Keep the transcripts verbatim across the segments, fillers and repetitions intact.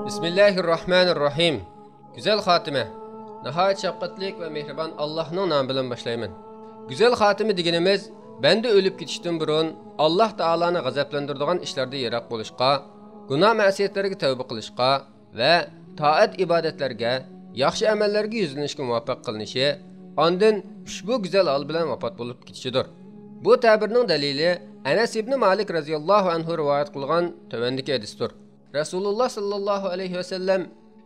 بىسمىللاھىررەھمانىررەھىم. گۈزەل خاتىمە. ناھايىتى شەپقەتلىك ۋە مېھرىبان ئاللاھنىڭ نامى بىلەن باشلايمەن. گۈزەل خاتىمە دېگىنىمىز، بەندە ئۆلۈپ كېتىشتىن بۇرۇن ئاللاھ تائالانى غەزەپلەندۈرىدىغان ئىشلاردىن يىراق بولۇشقا، گۇناھ مەسىيەتلەرگە تەۋبە قىلىشقا ۋە تائەت ئىبادەتلەرگە، ياخشى ئەمەللەرگە يۈزلىنىشكە مۇۋەپپەق قىلىنىشى، ئاندىن ئۇشبۇ گۈزەل ھال بىلەن ۋاپات بولۇپ كېتىشىدۇر. بۇ تەبىرنىڭ دەلىلى ئەنەس ئىبنى مالىك رەزىياللاھۇ ئەنھۇ رىۋايەت قىلغان تۆۋەندىكى ھەدىستۇر. رەسۇلۇللاھ ساللاللاھۇ ئەلەيھى ۋەسەللەم،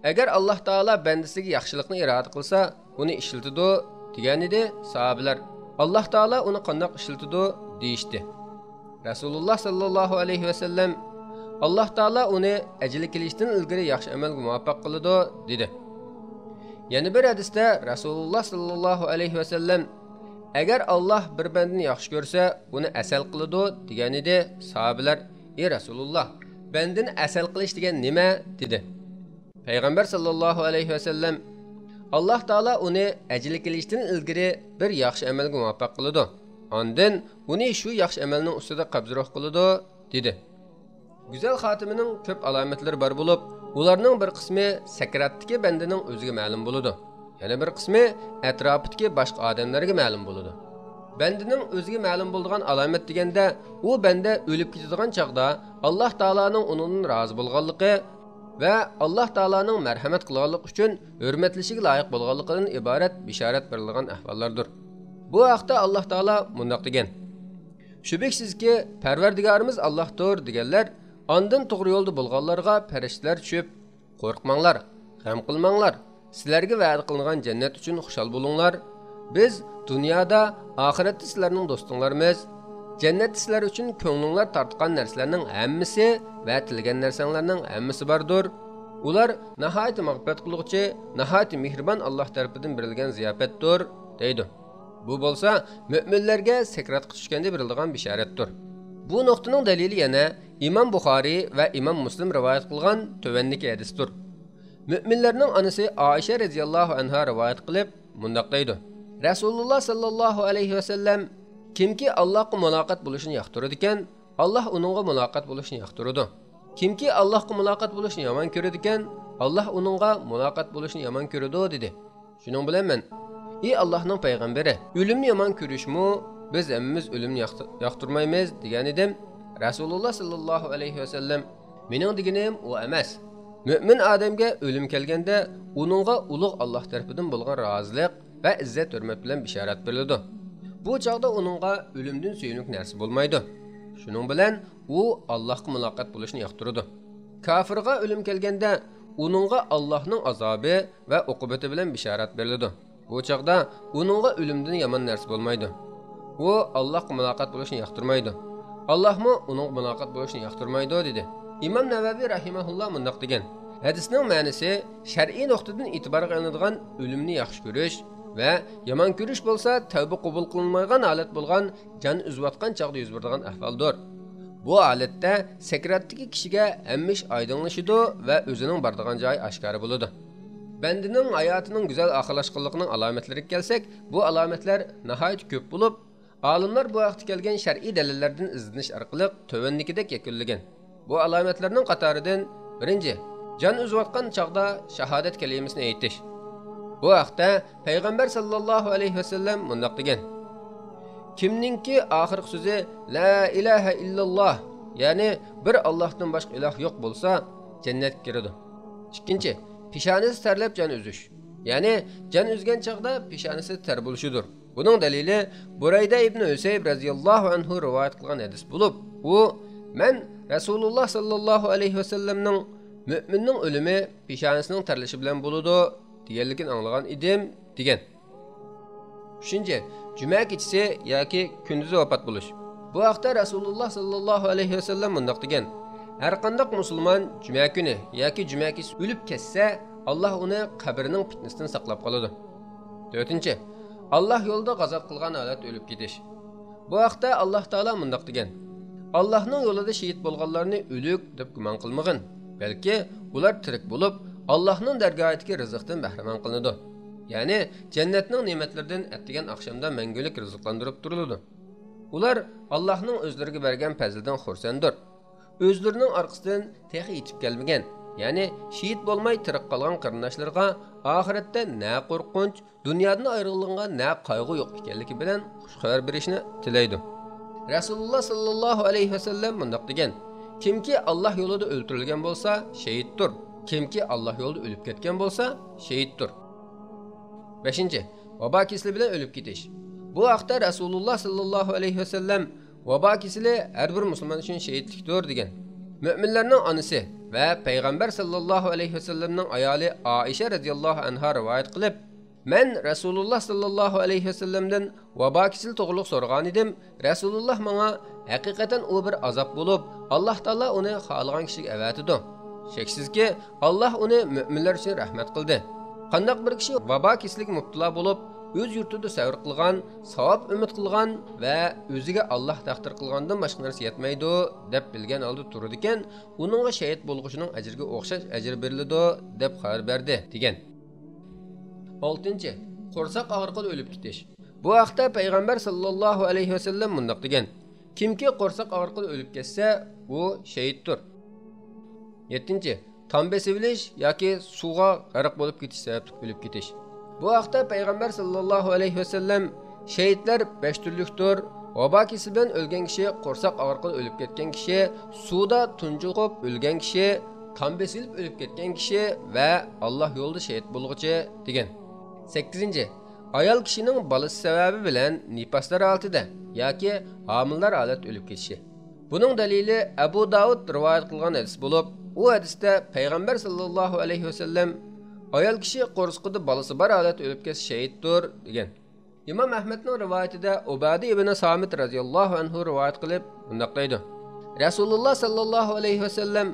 ئەگەر ئاللاھ تائالا بەندىسىگە ياخشىلىقنى ئىرادە قىلسا، ئۇنى ئىشلىتىدۇ، دېگەنىدى. ساھابىلەر، ئاللاھ تائالا ئۇنى قانداق ئىشلىتىدۇ؟ دېيىشتى. رەسۇلۇللاھ ساللاللاھۇ ئەلەيھى ۋەسەللەم، ئاللاھ تائالا ئۇنى ئەجىلى كېلىشتىن ئىلگىرى ياخشى ئەمەلگە مۇۋەپپەق قىلىدۇ، دېدى. يەنە بىر ھەدىستە رەسۇلۇللاھ ساللاللاھۇ ئەلەيھى ۋەسەللەم، ئەگەر ئاللاھ بىر بەندىنى ياخشى كۆرسە، ئۇنى ئەسەل قىلىدۇ، دېگەنىدى. ساھابىلەر، ئى رەسۇلۇللاھ، بەندىنى ئەسەل قىلىش دېگەن نېمە؟ دېدى. پەيغەمبەر ساللاللاھۇ ئەلەيھى ۋەسەللەم، ئاللاھ تائالا ئۇنى ئەجىلى كېلىشتىن ئىلگىرى بىر ياخشى ئەمەلگە مۇۋەپپەق قىلىدۇ. ئاندىن ئۇنى شۇ ياخشى ئەمەلنىڭ ئۈستىدە قەبزى روھ قىلىدۇ، دېدى. گۈزەل خاتىمىنىڭ كۆپ ئالامەتلىرى بار بولۇپ، ئۇلارنىڭ بىر قىسمى سەكراتتىكى بەندىنىڭ ئۆزىگە مەلۇم بولىدۇ. يەنە بىر قىسمى ئەتراپىدىكى باشقا ئادەملەرگە مەلۇم بولىدۇ. بەندىنىڭ ئۆزىگە مەلۇم بولىدىغان ئالامەت دېگەندە، ئۇ بەندە ئۆلۈپ كېتىدىغان چاغدا ئاللاھ تائالانىڭ ئۇنىڭدىن رازى بولغانلىقى ۋە ئاللاھ تائالانىڭ مەرھەمەت قىلغانلىقى ئۈچۈن ھۆرمەتلىشىگە لايىق بولغانلىقىدىن ئىبارەت بىشارەت بېرىلىدىغان ئەھۋاللاردۇر. بۇ ھەقتە ئاللاھ تائالا مۇنداق دېگەن: شۈبھىسىزكى، پەرۋەردىگارىمىز ئاللاھتۇر، دېگەنلەر ئاندىن توغرا يولدا بولغانلارغا پەرىشتىلەر چۈشۈپ، قورقماڭلار، غەم قىلماڭلار، سىلەرگە ۋەدە قىلىنغان جەننەت ئۈچۈن خۇشال بولۇڭلار. بىز دۇنيادا، ئاخىرەتتە سىلەرنىڭ دوستۇڭلارمىز. جەننەتتە سىلەر ئۈچۈن كۆڭلۈڭلار تارتقان نەرسىلەرنىڭ ھەممىسى ۋە تىلىگەن نەرسەڭلارنىڭ ھەممىسى باردۇر. ئۇلار ناھايىتى مەغپىرەت قىلغۇچى، ناھايىتى مېھرىبان ئاللاھ تەرىپىدىن بېرىلگەن زىياپەتتۇر، دەيدۇ. بۇ بولسا مۆمىنلەرگە سەكراتقا چۈشكەندە بېرىلىدىغان بېشارەتتۇر. بۇ نۇقتىنىڭ دەلىلى يەنە ئىمام بۇخارىي ۋە ئىمام مۇسلىم رىۋايەت قىلغان تۆۋەندىكى ھەدىستۇر. مۆمىنلەرنىڭ ئانىسى ئائىشە رەزىياللاھۇ ئەنھا رىۋايەت قىلىپ مۇنداق دەيدۇ: رەسۇلۇللاھ ساللاللاھۇ ئەلەيھى ۋەسەللەم، كىمكى ئاللاھقا مۇلاقات بولۇشنى ياقتۇرىدىكەن، ئاللاھ ئۇنىڭغا مۇلاقات بولۇشنى ياقتۇرىدۇ. كىمكى ئاللاھقا مۇلاقات بولۇشنى يامان كۆرىدىكەن، ئاللاھ ئۇنىڭغا مۇلاقات بولۇشنى يامان كۆرىدۇ، دېدى. شۇنىڭ بىلەن مەن، ئى ئاللاھنىڭ پەيغەمبىرى، ئۆلۈمنى يامان كۆرۈشمۇ؟ بىز ھەممىمىز ئۆلۈمنى ياقتۇ-، ياقتۇرمايمىز، دېگەنىدىم. رەسۇلۇللاھ ساللاللاھۇ ئەلەيھى ۋەسەللەم، مېنىڭ دېگىنىم ئۇ ئەمەس. مۆمىن ئادەمگە ئۆلۈم كەلگەندە، ئۇنىڭغا ئۇلۇغ ئاللاھ تەرىپىدىن بولغان رازىلىق ۋە ئىززەت-ھۆرمەت بىلەن بېشارەت بېرىلىدۇ. بۇ چاغدا ئۇنىڭغا ئۆلۈمدىن سۆيۈنۈك نەرسە بولمايدۇ. شۇنىڭ بىلەن ئۇ ئاللاھقا مۇلاقات بولۇشنى ياقتۇرىدۇ. كاپىرغا ئۆلۈم كەلگەندە، ئۇنىڭغا ئاللاھنىڭ ئازابى ۋە ئوقۇبىتى بىلەن بېشارەت بېرىلىدۇ. بۇ چاغدا ئۇنىڭغا ئۆلۈمدىن يامان نەرسە بولمايدۇ. ئۇ ئاللاھقا مۇلاقات بولۇشنى ياقتۇرمايدۇ. ئاللاھمۇ ئۇنىڭغا مۇلاقات بولۇشنى ياقتۇرمايدۇ، دېدى. ئىمام نەۋەۋى رەھىمەھۇللا مۇنداق دېگەن: ھەدىسنىڭ مەنىسى، شەرئىي نۇقتىدىن ئېتىبارغا ئېلىنىدىغان ئۆلۈمنى ياخشى كۆرۈش ۋە يامان كۆرۈش بولسا تەۋبە قوبۇل قىلىنمايدىغان ھالەت بولغان جان ئۈزۈۋاتقان چاغدا يۈز بېرىدىغان ئەھۋالدۇر. بۇ ھالەتتە سەكراتتىكى كىشىگە ھەممە ئىش ئايدىڭلىشىدۇ ۋە ئۆزىنىڭ بارىدىغان جايى ئاشكارا بولىدۇ. بەندىنىڭ ھاياتىنىڭ گۈزەل ئاخىرلاشقانلىقىنىڭ ئالامەتلىرىگە كەلسەك، بۇ ئالامەتلەر ناھايىتى كۆپ بولۇپ، ئالىملار بۇ ھەقتە كەلگەن شەرئىي دەلىللەردىن ئىزدىنىش ئارقىلىق تۆۋەندىكىدەك يەكۈنلىگەن. بۇ ئالامەتلەرنىڭ قاتارىدىن بىرىنچى، جان ئۈزۈۋاتقان چاغدا شاھادەت كەلىمىسىنى ئېيتىش. بۇ ھەقتە پەيغەمبەر ساللاللاھۇ ئەلەيھى ۋەسەللەم مۇنداق دېگەن: كىمنىڭكى ئاخىرقى سۆزى لا ئىلاھە ئىللاللاھ، يەنى بىر ئاللاھتىن باشقا ئىلاھ يوق بولسا، جەننەتكە كىرىدۇ. ئىككىنچى، پېشانىسى تەرلەپ جان ئۈزۈش، يەنى جان ئۈزگەن چاغدا پېشانىسى تەر بولۇشىدۇر. بۇنىڭ دەلىلى بۇرەيدە ئىبنى ھۈسەيب رەزىياللاھۇ ئەنھۇ رىۋايەت قىلغان ھەدىس بولۇپ، ئۇ، مەن رەسۇلۇللاھ ساللاللاھۇ ئەلەيھى ۋەسەللەمنىڭ مۆمىننىڭ ئۆلۈمى پېشانىسىنىڭ تەرلىشى بىلەن بولىدۇ، دېگەنلىكىنى ئاڭلىغان ئىدىم، دېگەن. ئۈچىنچى، جۈمە كېچىسى ياكى كۈندۈزى ۋاپات بولۇش. بۇ ھەقتە رەسۇلۇللاھ ساللاللاھۇ ئەلەيھى ۋەسەللەم مۇنداق دېگەن: ھەرقانداق مۇسۇلمان جۈمە كۈنى ياكى جۈمە كېچىسى ئۆلۈپ كەتسە، ئاللاھ ئۇنى قەبرىنىڭ پىتنىسىدىن ساقلاپ قالىدۇ. تۆتىنچى، ئاللاھ يولىدا غازات قىلغان ھالەتتە ئۆلۈپ كېتىش. بۇ ھەقتە ئاللاھ تائالا مۇنداق دېگەن: ئاللاھنىڭ يولىدا شېھىت بولغانلارنى ئۆلۈك دەپ گۇمان قىلمىغىن، بەلكى ئۇلار تىرىك بولۇپ، ئاللاھنىڭ دەرگاھىدىكى رىزىقتىن بەھرىمەن قىلىنىدۇ، يەنى جەننەتنىڭ نېمەتلىرىدىن ئەتىگەن ئاخشامدا مەڭگۈلۈك رىزىقلاندۇرۇپ تۇرۇلىدۇ. ئۇلار ئاللاھنىڭ ئۆزلىرىگە بەرگەن پەزلىدىن خۇرسەنددۇر. ئۆزلىرىنىڭ ئارقىسىدىن تېخى يېتىپ كەلمىگەن، يەنى شېھىت بولماي تىرىك قالغان قېرىنداشلىرىغا ئاخىرەتتە نە قورقۇنچ، دۇنيادىن ئايرىلغانغا نە قايغۇ يوق ئىكەنلىكى بىلەن خۇش خەۋەر بېرىشنى تىلەيدۇ. رەسۇلۇللا ساللاللاھۇ ئەلەيھى ۋەسەللەم مۇنداق دېگەن: كىمكى ئاللاھ يولىدا ئۆلتۈرۈلگەن بولسا، شېھىتتۇر. كىمكى ئاللاھ يولىدا ئۆلۈپ كەتكەن بولسا، شېھىتتۇر. بەشىنچى، ۋابا كېسىلى بىلەن ئۆلۈپ كېتىش. بۇ ھەقتە رەسۇلۇللا ساللاللاھۇ ئەلەيھى ۋەسەللەم، ۋابا كېسىلى ھەر بىر مۇسۇلمان ئۈچۈن شېھىتلىكتۇر، دېگەن. مۆمىنلەرنىڭ ئانىسى ۋە پەيغەمبەر ساللاللاھۇ ئەلەيھى ۋەسەللەمنىڭ ئايالى ئائىشە رەزىياللاھۇ ئەنھا رىۋايەت قىلىپ، مەن رەسۇلۇللا ساللاللاھۇ ئەلەيھى ۋەسەللەمدىن ۋابا كېسىلى توغرۇلۇق سورىغانىدىم، رەسۇلۇللا ماڭا، ھەقىقەتەن ئۇ بىر ئازاب بولۇپ، ئاللاھ تائالا ئۇنى خالىغان كىشىگە ئەۋەتىدۇ. شەكسىزكى، ئاللاھ ئۇنى مۆمىنلەر ئۈچۈن رەھمەت قىلدى. قانداق بىر كىشى ۋابا كېسىلىگە مۇپتىلا بولۇپ، ئۆز يۇرتىدا سەۋر قىلغان، ساۋاب ئۈمىد قىلغان ۋە ئۆزىگە ئاللاھ تەقدىر قىلغاندىن باشقا نەرسە يەتمەيدۇ، دەپ بىلگەن ھالدا تۇرىدىكەن، ئۇنىڭغا شېھىت بولغۇچىنىڭ ئەجرىگە ئوخشاش ئەجىر بېرىلىدۇ، دەپ خەۋەر بەردى، دېگەن. ئالتىنچى، قورساق ئاغرىقىدا ئۆلۈپ كېتىش. بۇ ھەقتە پەيغەمبەر ساللاللاھۇ ئەلەيھى ۋەسەللەم مۇنداق دېگەن: كىمكى قورساق ئاغرىقىدا ئۆلۈپ كەتسە، ئۇ شېھىتتۇر. يەتتىنچى، تام بېسىۋېلىش ياكى سۇغا غەرق بولۇپ كېتىش سەۋەبلىك ئۆلۈپ كېتىش. بۇ ھەقتە پەيغەمبەر ساللاللاھۇ ئەلەيھى ۋەسەللەم: شېھىتلەر بەش تۈرلۈكتۇر، ۋابا كېسىلى بىلەن ئۆلگەن كىشى، قورساق ئاغرىقىدا ئۆلۈپ كەتكەن كىشى، سۇدا تۇنجۇقۇپ ئۆلگەن كىشى، تام بېسىلىپ ئۆلۈپ كەتكەن كىشى ۋە ئاللاھ يولىدا شېھىت بولغۇچى، دېگەن. سەككىزىنچى، ئايال كىشىنىڭ بالىسى سەۋەبى بىلەن نىپاسلار ھالىتىدە ياكى ھامىلىدار ھالەتتە ئۆلۈپ كېتىشى. بۇنىڭ دەلىلى ئەبۇ داۋۇد رىۋايەت قىلغان ھەدىس بولۇپ، ئۇ ھەدىستە پەيغەمبەر ساللاللاھۇ ئەلەيھى ۋەسەللەم، ئايال كىشى قورسىقىدا بالىسى بار ھالەتتە ئۆلۈپ كەتسە شېھىتتۇر، دېگەن. ئىمام ئەھمەدنىڭ رىۋايىتىدە ئۇبادە ئىبنى سامىت رەزىياللاھۇ ئەنھۇ رىۋايەت قىلىپ مۇنداق دەيدۇ: رەسۇلۇللا ساللاللاھۇ ئەلەيھى ۋەسەللەم،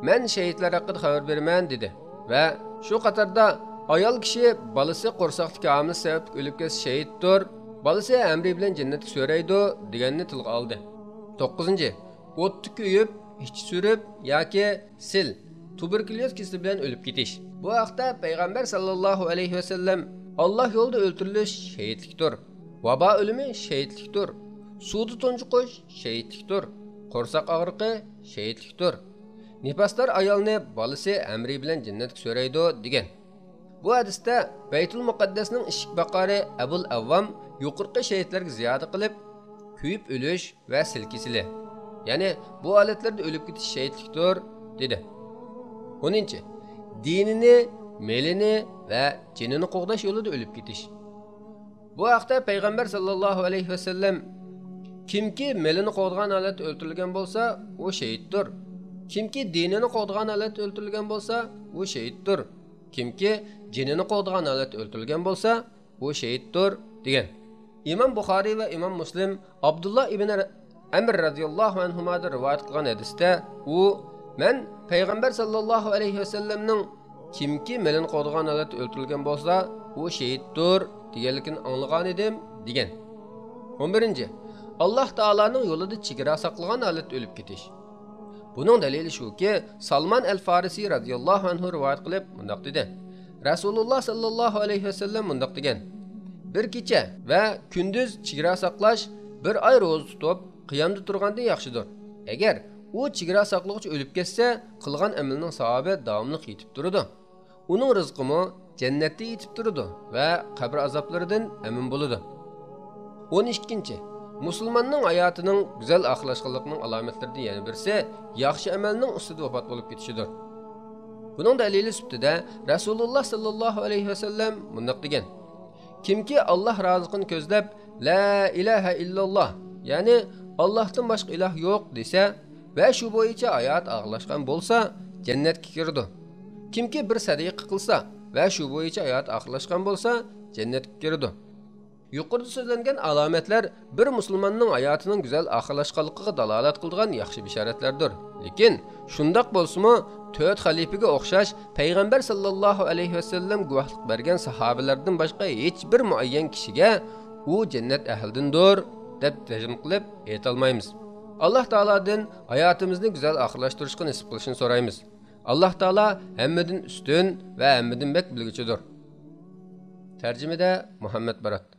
مەن شېھىتلەر ھەققىدە خەۋەر بېرىمەن، دېدى ۋە شۇ قاتاردا ئايال كىشى بالىسى قورساقتىكى ھامىلىسى سەۋەبلىك ئۆلۈپ كەتسە شېھىتتۇر، بالىسى ئەمرى بىلەن جەننەتكە سۆرەيدۇ، دېگەننى تىلغا ئالدى. توققۇزىنچى، ئوتتا كۆيۈپ، ئىچى سۈرۈپ ياكى سىل، تۇبېركۇليوز كېسىلى بىلەن ئۆلۈپ كېتىش. بۇ ھەقتە پەيغەمبەر ساللاللاھۇ ئەلەيھى ۋەسەللەم، ئاللاھ يولىدا ئۆلتۈرۈلۈش شېھىتلىكتۇر، ۋابا ئۆلۈمى شېھىتلىكتۇر، سۇدا تۇنجۇقۇش شېھىتلىكتۇر، قورساق ئاغرىقى شېھىتلىكتۇر، نىپاسدار ئايالنى بالىسى ئەمرى بىلەن جەننەتكە سۆرەيدۇ، دېگەن. بۇ ھەدىستە بەيتۇل مۇقەددەسنىڭ ئىشىك باقارى ئەبۇل ئەۋۋام يۇقىرىقى شېھىتلەرگە زىيادە قىلىپ، كۆيۈپ ئۆلۈش ۋە سىل كېسىلى، يەنى بۇ ھالەتلەردە ئۆلۈپ كېتىش شېھىتلىكتۇر، دېدى. ئونىنچى، دىنىنى، مېلىنى ۋە جېنىنى قوغداش يولىدا ئۆلۈپ كېتىش. بۇ ھەقتە پەيغەمبەر ساللاللاھۇ ئەلەيھى ۋەسەللەم، كىمكى مېلىنى قوغدىغان ھالەتتە ئۆلتۈرۈلگەن بولسا، ئۇ شېھىتتۇر. كىمكى دىنىنى قوغدىغان ھالەتتە ئۆلتۈرۈلگەن بولسا، ئۇ شېھىتتۇر. كىمكى جېنىنى قوغدىغان ھالەتتە ئۆلتۈرۈلگەن بولسا، ئۇ شېھىتتۇر، دېگەن. ئىمام بۇخارىي ۋە ئىمام مۇسلىم ئابدۇللا ئىبن ئەمر رەزىياللاھۇ ئەنھۇمادىن رىۋايەت قىلغان ھەدىستە ئۇ، مەن پەيغەمبەر ساللاللاھۇ ئەلەيھى ۋەسەللەمنىڭ، كىمكى مېلىنى قوغدىغان ھالەتتە ئۆلتۈرۈلگەن بولسا، ئۇ شېھىتتۇر، دېگەنلىكىنى ئاڭلىغانىدىم، دېگەن. ئون بىرىنچى، ئاللاھ تائالانىڭ يولىدا چېگرا ساقلىغان ھالەتتە ئۆلۈپ كېتىش. بۇنىڭ دەلىلى شۇكى، سالمان ئەل فارىسى رەزىياللاھۇ ئەنھۇ رىۋايەت قىلىپ مۇنداق دېدى: رەسۇلۇللا ساللاللاھۇ ئەلەيھى ۋەسەللەم مۇنداق دېگەن: بىر كېچە ۋە كۈندۈز چېگرا ساقلاش، بىر ئاي روزا تۇتۇپ، قىيامدا تۇرغاندىن ياخشىدۇر. ئەگەر ئۇ چېگرا ساقلىغۇچى ئۆلۈپ كەتسە، قىلغان ئەمىلىنىڭ ساۋابى داۋاملىق يېتىپ تۇرىدۇ. ئۇنىڭ رىزقىمۇ جەننەتتە يېتىپ تۇرىدۇ ۋە قەبرە ئازابلىرىدىن ئەمىن بولىدۇ. ئون ئىككىنچى، مۇسۇلماننىڭ ھاياتىنىڭ گۈزەل ئاخىرلاشقانلىقىنىڭ ئالامەتلىرىدىن يەنە بىرسى، ياخشى ئەمەلنىڭ ئۈستىدە ۋاپات بولۇپ كېتىشىدۇر. بۇنىڭ دەلىلى سۈپىتىدە رەسۇلۇللا ساللاللاھۇ ئەلەيھى ۋەسەللەم مۇنداق دېگەن: كىمكى ئاللاھ رازىلىقىنى كۆزلەپ، لا ئىلاھە ئىللاللاھ، يەنى ئاللاھتىن باشقا ئىلاھ يوق دېسە ۋە شۇ بويىچە ھاياتى ئاخىرلاشقان بولسا، جەننەتكە كىرىدۇ. كىمكى بىر سەدىقە قىلسا ۋە شۇ بويىچە ھاياتى ئاخىرلاشقان بولسا، جەننەتكە كىرىدۇ. يۇقىرىدا سۆزلەنگەن ئالامەتلەر بىر مۇسۇلماننىڭ ھاياتىنىڭ گۈزەل ئاخىرلاشقانلىقىغا دالالەت قىلىدىغان ياخشى بېشارەتلەردۇر. لېكىن شۇنداق بولسىمۇ، تۆت خەلىپىگە ئوخشاش پەيغەمبەر ساللاللاھۇ ئەلەيھى ۋەسەللەم گۇۋاھلىق بەرگەن ساھابىلەردىن باشقا ھېچبىر مۇئەييەن كىشىگە ئۇ جەننەت ئەھلىدىندۇر دەپ جەزم قىلىپ ئېيتالمايمىز. ئاللاھ تائالادىن ھاياتىمىزنى گۈزەل ئاخىرلاشتۇرۇشقا نېسىپ قىلىشىنى سورايمىز. ئاللاھ تائالا ھەممىدىن ئۈستۈن ۋە ھەممىدىن بەك بىلگۈچىدۇر. تەرجىمىدە مۇھەممەد بارات.